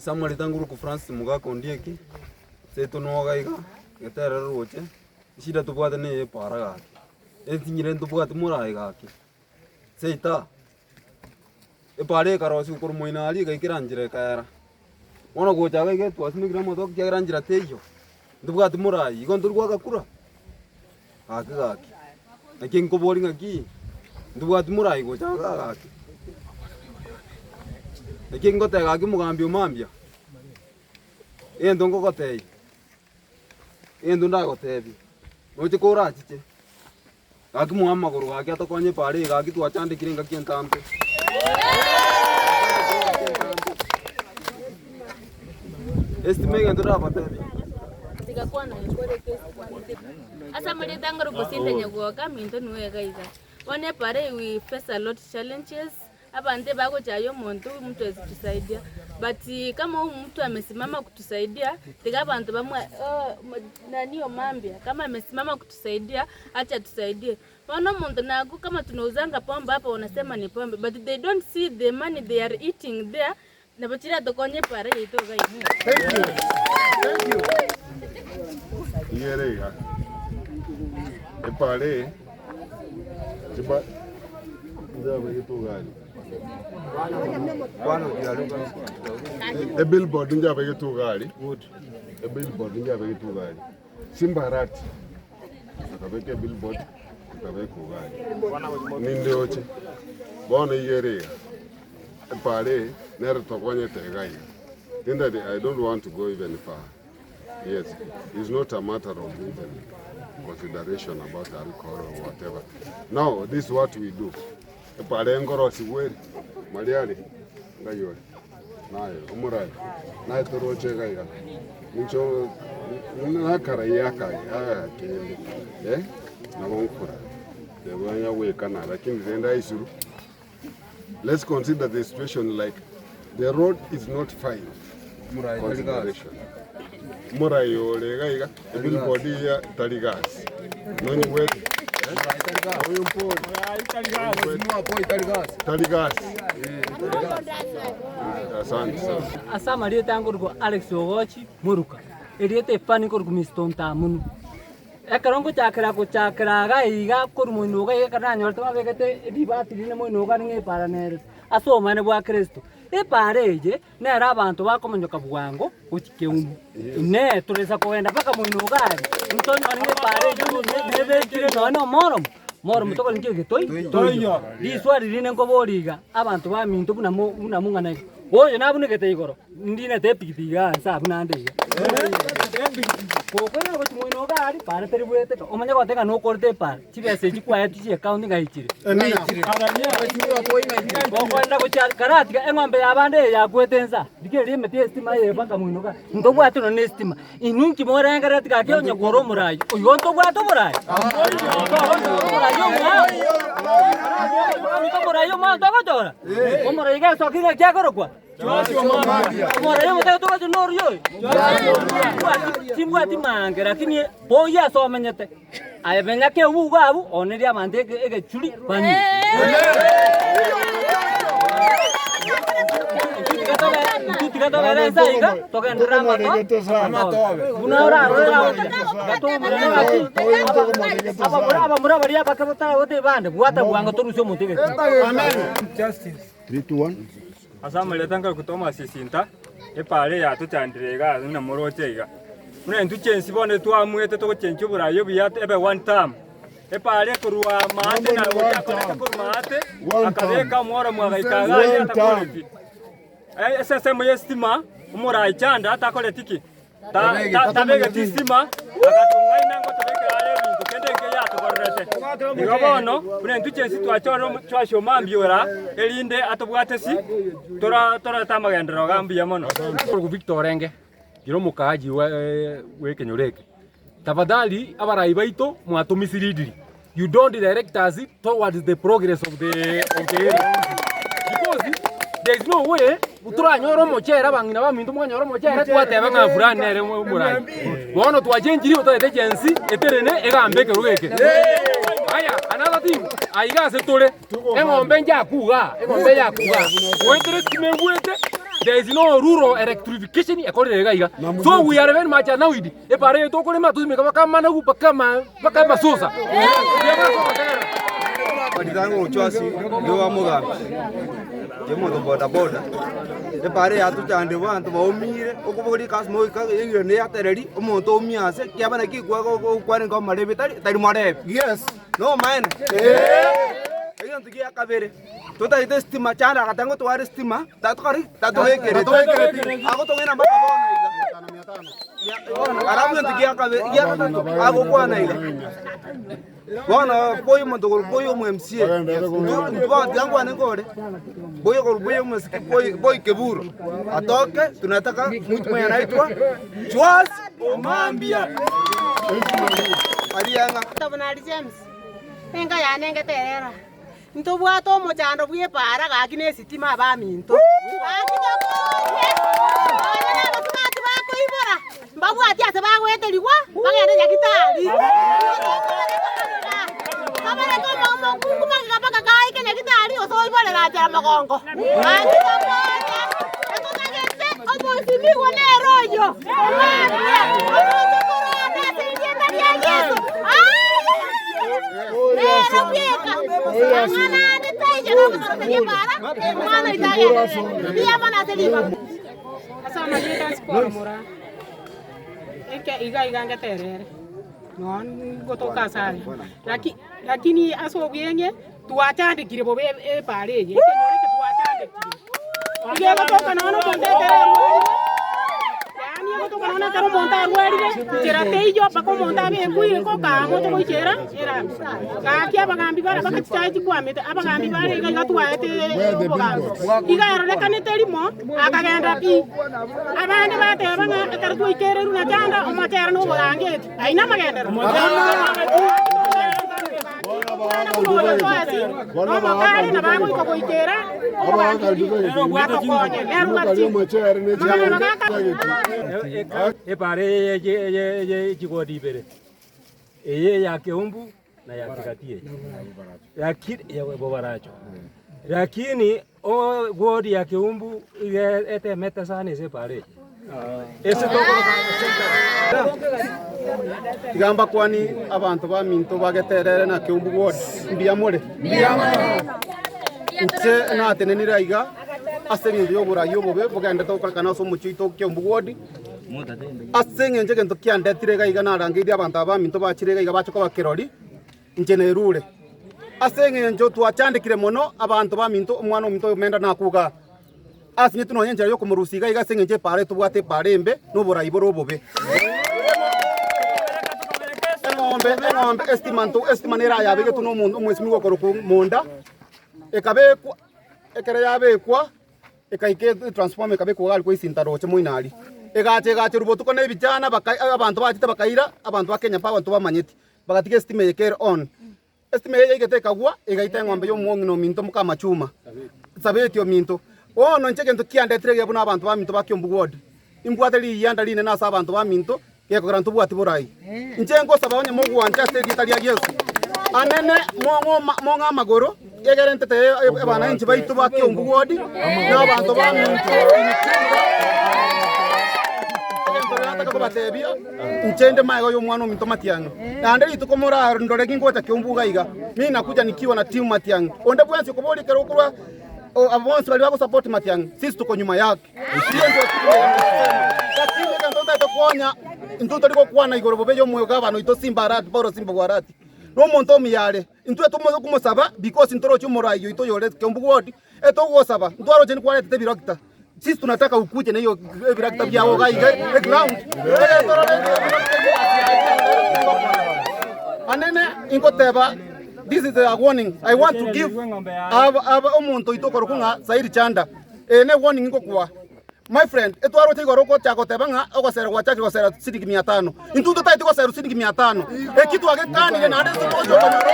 Ase amareta ngoruku Francis Mogaka Ondieki, seito noga iga, geterere roche, eshida tobwate neye epara gaki, entinyire ntobwati morae gaki, seito aa, epara ekarosiwa korwa moino aria egaikera nchera ekaera. Bono gocha iga iga twasimekire amatoke ekiagera nchera teiyo, ntobwati morayi, igo ntori goaka kura? Gaki gaki, naki nkoboria ng'aki, ntobwati morayi gocha igaa gaki? Naki ngoteba gaki omogambi o mambia, egento nkogotebia, egento ndagotebie, noche korachiche. Gaki moe amagoro gaki atokonye epaara eye gaki twachandekire engaki entambe. Estima egento ndabatebie. Ase amarieta angare gosinda nyagwoka minto nigo iga iga. Bono epaara eye we face a lot challenges, abanto ebagochaya omonto huyu mtu hawezi tusaidia but kama huyu mtu amesimama kutusaidia tiga abanto bamwa nani omambia kama amesimama kutusaidia acha atusaidie. Bono omonto naku kama tunauzanga pombe hapa wanasema ni pombe but they don't see the money they are eating there nabo chiratokonye epara yaito iga iga. Igere iga, epara eye chiba njabegete ugari ebillboard njabegete ugari ebillboard njabegete ugari Simbarati akabeka ebillboard akabeka ugari ninde oche bono igere iga epara eye nere tokonyete iga iga tindari I don't want to go even far. Yes, it's not a matter of even consideration about alcohol or whatever. Now, this is what we do. Epara engorosigwe ere, Mariari, ngai ore, naye omorai, naye toroche iga iga. Nincho nakarai aka aya kende, eh, nabo nkora. Tebanya goikana, lakini rende aisuru. Let's consider the situation like the road is not fine. Consideration. Morai ore iga iga, ebillboard iya tari gasi. Nonyigwete? Oyo mpori. Tari gasi. Asante sana. Ase amarieta nkorokwa Alex Ogochi Moruka, erieta efani nkorokwa Mister Ntamunu. Ekero ngochakera gochakera iga iga korwa moino iga iga ekero nanyorete babegete ribati rinde moino iga ng'a epaara nere ase obomaene bwa Kristo. Epaara eye nere abanto bakomonyoka bwango gochia keumbu. Inee! Toresa kogenda mpaka moino iga aria, ntonyore ng'a epaara eyio nebekire nonya na omoromo? Moromo tokore nki eke toi? Toiyo. Riswali rinde nkoboria iga, abanto baminto buna mo buna mong'ana iga, oyo nabunegete igoro. Ndinete epigipigi iga nse abwo naende iga. Gokoirana gochia moino iga aria, para teri goeteka, omanye goteba ng'a nokorete epara, chibesa echi kwaetwe chia ekaunti ng'a ichire. Gokoenda gochia aria, karatiga eng'ombe ya abande eye yakwete nsa, rigereria emete ya estima eye mpaka moino igaa, ntobwate nonye na estima. Inwe inki morengerereti gaki onye kore omorai oyio ntobwate oborai? Omorai omwao omorai omwao togochora? Omorai iga esoki ng'aki akorokwa? Omorai omotebe togocha noria oyo? Timbwati mange lakini boyio ase omenyete. Aye menya keubu iga abwo oonerie abanto egechuri banywe. Intwe tiga tobere ense iga togenderere amatobe. Buna orarore tiga toumorane ng'aki abamura abamura baria abake bataragote bande bwata bwango torusie omonto egechuri. Ase amarieta nkarokwa Thomas Isinta, epaara eye yatochandire iga buna moroche iga. Buna intwe chiensi bono etwamuete togochenchia oboraai obuya ebe one term. Epaara ekorwa maate na gocha akorete korwa maate, akabeka omworomo agaika iga aria atakoreti. Ase ensemo ya estima, omoraai Chanda takoreti ki? Tabegeti estima, agatong'aina ngotobekera are ebinto kende nkeiyo atokorerete. Igo bono, buna intwe chiensi twachorire Joshua omambia ora, erinde atobwate si, torete amagenderero iga mbuya mono. Korwa Victor Orenge, ere omokaaji bw'ekenyoro eke, tafadhali abarai baito mwatomisleadiri, you don't direct us towards the progress of the of the area because there is no way toranyore omochere abang'ina baminto mwanyora omochere twateba ng'a fulani nere omorai. Bono twachenchirie totaete chensi eterene egambe ekerogo eke. Aya another thing aiga ase tore eng'ombe njakuga eng'ombe yakuga goetera estima egwete. There is no rural electrification ekorire iga iga. So we are very much annoyed. Epara eye tokorema tosimeka mpaka amanagu mpaka ama mpaka amasosa. Maritango gochwa ase nigo bamogambi inche omonto boda boda, epara yatochande abanto baumire, okobori customer oika egere neyatereri, omonto oumia ase kiaba naki gokwana nka amarebe tari tari marebe. Yes. Nomaene? Egento gia kabere, totagete estima chanda agateba ngotware estima tatokori tatobekereti, agotogenda mpaka bono iga. Alafu egento gia kabe gia gatato agokwana iga. Bono boyio omonto korwa boyio omo MCA, intwe bono tiga nkwane nkore, boyio korwa boyio omosike boyio boyio Keburo, atoke tunataka mtu mwenye anaitwa Joash Omambia. Aria ng'a. Tabonari James, enka yane engeterera, ntobwate omochando bw'epaara gaki na esitima abaminto. Gaki tokorie, nonya na abasubati bakoibora, mbabwati ase bagoeterigwa bagende nyagitari. Igo tokobareka magega, tobareke omokungu magega mpaka kaike nyagitari gose oiborere achera mogongo. Gaki tokorie, etotagete omosimigwa nere oyio, omambia, omonto okorwana ase erieta ria Yeso. Nere bweka, amang'ana ande taiyo nogotorokeria epaara, omwana oito agenderere. Mbuya mono ase ribaga. Ase amarieta ase koromora, eke iga iga ngeterere, noo ngotoka ase aya, laki lakini ase obweng'e twachandekire bobe epaara eye, ekenyoro eke twachandekire. Iga egotoka nonya na omonto ekero arwarire, yaani egotoka nonya ekero omonto arwarire, nchera teiyo mpaka omonto abe enkuire kokaa oche goikera erami. Gaki abagambi bara baka chichae chikwamete, abagambi bare iga iga twaete obogambi. Iga arorekanete rimo, akagenda pi. Abande bateba ng'a ekero twaikereirwe na chanda, omochere na oborangeti. Ayio namagenderero. Omwana buna oyo Joasi, na omokare nabo agoika goikera omogambi oria bwatokonye. Nere obwate chinguru. Amang'ana bagaka. Epara eye ye chigodi ibere, eye ya Keumbu na ya Kigati eye, lakini ya Bobaracho, lakini ward ya Keumbu iga etemete sana ase epara eye. Ase tokoroka Tiga mbakwani abanto baminto bageterere na Keumbu ward, mbuya more? Inche natenenire aiga ase eng'encho y'oborai obobe bogenderete gokorekana ase omochie oito o Keumbu ward. Ase eng'encho egento kiandetire iga iga narangeirie abanto aba baminto bachire iga iga bache koba kirori, inche nerure. Ase eng'encho twachandekire mono abanto baminto, omwana ominto oyo omenda nakuga aa, asinyetwe nonya enchera yokomorusia iga iga ase eng'encho epaara etobwate epaara embe na oborai bore obobe. Eng'ombe, eng'ombe, estima nto estima nere ayabegetwe na omonto omwesimigwa okorokwa monda, ekabekwa ekero yabekwa. Ekaika etransformer ekabekwa iga aria kwa Isinta roche moino aria. Egacha egacherwa botuko na ebichana baka abanto bachete bakaira abanto ba Kenya Power ntobamanyeti. Bagatiga estima eye kere on. Estima eye yaigete ekagwa egaita eng'ombe ya omong'ina ominto moka amachuma, Sabeti ominto. Bono inche egento kiandetire ekiya buna abanto baminto ba Kiambu ward, imbwate riyianda rinene ase abanto baminto Gekogera ntobwati borai. Inche ngosaba onye mogwancha ase erieta ria Yeso, anene mong'e amagoro, egere ntetee abananchi baito ba Kiambu Ward na abanto baminto. Egento nataka kobatebia, inche inde magega y'omwana ominto Matiang'i, naende rituko morandore gingocha Kiambu iga iga, ninakuja nikiwa na team Matiang'i. Onde bwensi okoboria ekero okorwa abo bonsi baria bagosupport Matiang'i, sisi tuko nyuma yake. Lakini egento ntagete konya, intwe tori gokwana igoro bobe y'omogabana oito Simba Arati, Paulo Simba Bwarati, nomonto omuya are. Intwe tomoe komosaba because ntoroche omorai oito oyore Kiambu ward, etogosaba, ntwaroche nikwaretete ebirakita. Sisi tunataka ukuje na hiyo ebirakita biago iga iga eground. Egere torore Anene ingoteba this is a warning I want to give aba omonto oito okorokwa ng'a Sairi Chanda. Eye ne warning ngokoa. My friend, etwaroche igoro ogochaka goteba ng'a ogosera gwachakire gosera siringi mia tano. Intwe ntotageti goserwa siringi mia tano. Eki twagekanire naende intwe togocha okonyora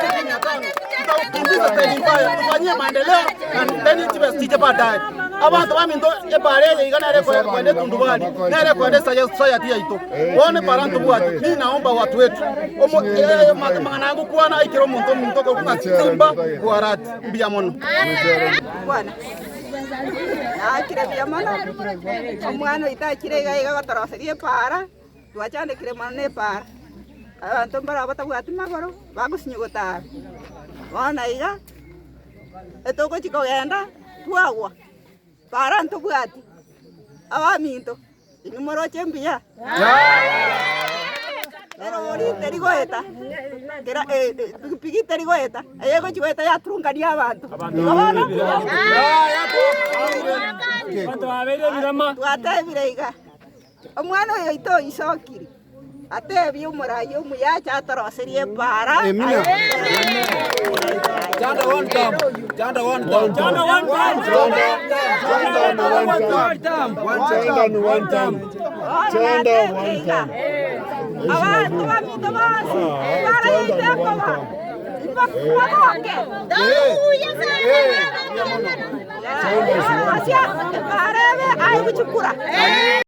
siringi mia tano. Tutakukimbiza style mbaya, tufanyie maendeleo and then chibe chiche baadaye. Abanto baminto ebara eye iga nere ekoenda etundubari, nere ekoenda society yaito. Bono ebara ntobwati. Mi naomba watu wetu, omo amang'ana aya ngokwana aikere omonto ominto okorokwa ng'a Simba Bwarati. Mbuya mono. Bwana. Naakire buya mono, omwana oito achire iga iga gotoroseria epaara, twachandekire mono na epaara. Abanto mbaro batabwati magoro, bagosinywa gotara. Bono iga, etogochi kogenda, twagwa, paara ntobwati, abaminto. Inwe moroche mbuya? Erori teri goeta, kera epigipigi teri goeta, eye egochi goeta yaturungania abanto. Igo bono twatebire iga, omwana oyo oito oisokire, atebie omorai omuya ache atoroserie epaara. Abanto baminto bonsi epaara yaito ekoba bagoke. Epaara ebe aye gochia kura.